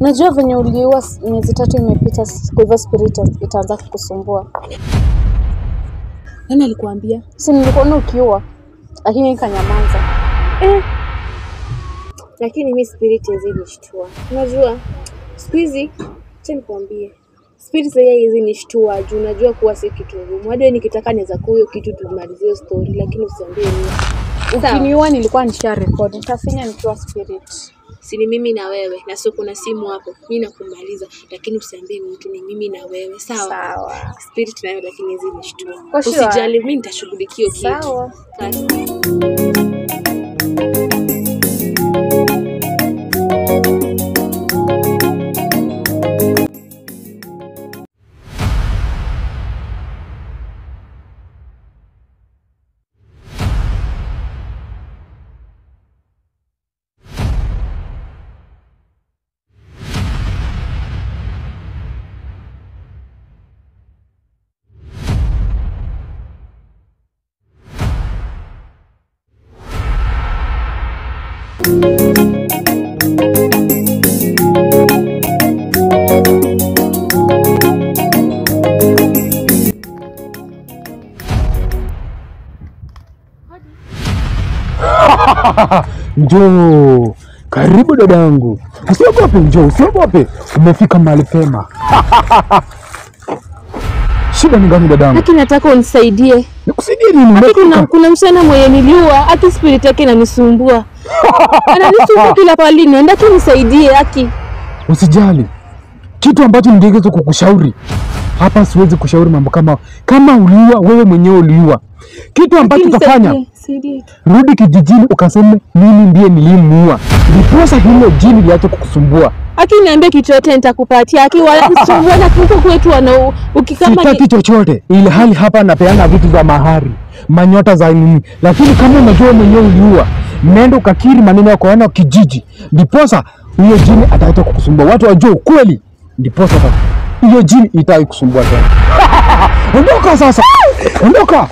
Najua venye uliua miezi 3 imepita, kwa hivyo spirit itaanza kukusumbua. Nani alikuambia? Si nilikuona ukiua, lakini nikanyamaza. Lakini mimi spirit hizi nishtua. Unajua siku hizi, acha nikwambie, spirit hizi nishtua juu unajua kuwa si kitu ngumu. Hadi nikitaka naweza kuyo kitu tumalizie story, lakini usiambie mimi. Ukiniua nilikuwa nisha record. Nitafinya nikiwa spirit. Si ni mimi na wewe, na sio kuna simu hapo. Mimi nakumaliza, lakini usiambie mtu ni mimi na wewe. Sawa? Sawa. Spirit nayo lakini hizi nishtua. Sure. Usijali, mimi nitashughulikia kitu. Sawa. Njoo, karibu dadangu. Usiogope, njoo, usiogope. Umefika mahali pema. Shida ni gani dadangu? Lakini nataka unisaidie. Nikusaidie nini? Kuna msichana mwenye niliua, hata spirit yake inanisumbua. Ananisumbua kila pahali, naenda tu nisaidie haki. Usijali. Kitu ambacho ningeweza kukushauri. Hapa siwezi kushauri mambo kama uliua, wewe mwenyewe uliua. Kitu ambacho utafanya, rudi kijijini ukaseme mimi ndiye nilimuua. Ndiposa hilo jini liache kukusumbua. Aki niambie kitu chochote nitakupatia. Aki wala kusumbua na kuko kwetu wana ukikama sitaki chochote. Ile hali hapa napeana vitu za mahari, manyota za nini. Lakini kama unajua mwenyewe uliua, nenda ukakiri maneno yako wana kijiji. Ndiposa huyo jini ataacha kukusumbua. Watu wajue ukweli. Ndiposa hiyo jini itaikusumbua tena. Ondoka sasa. Ondoka.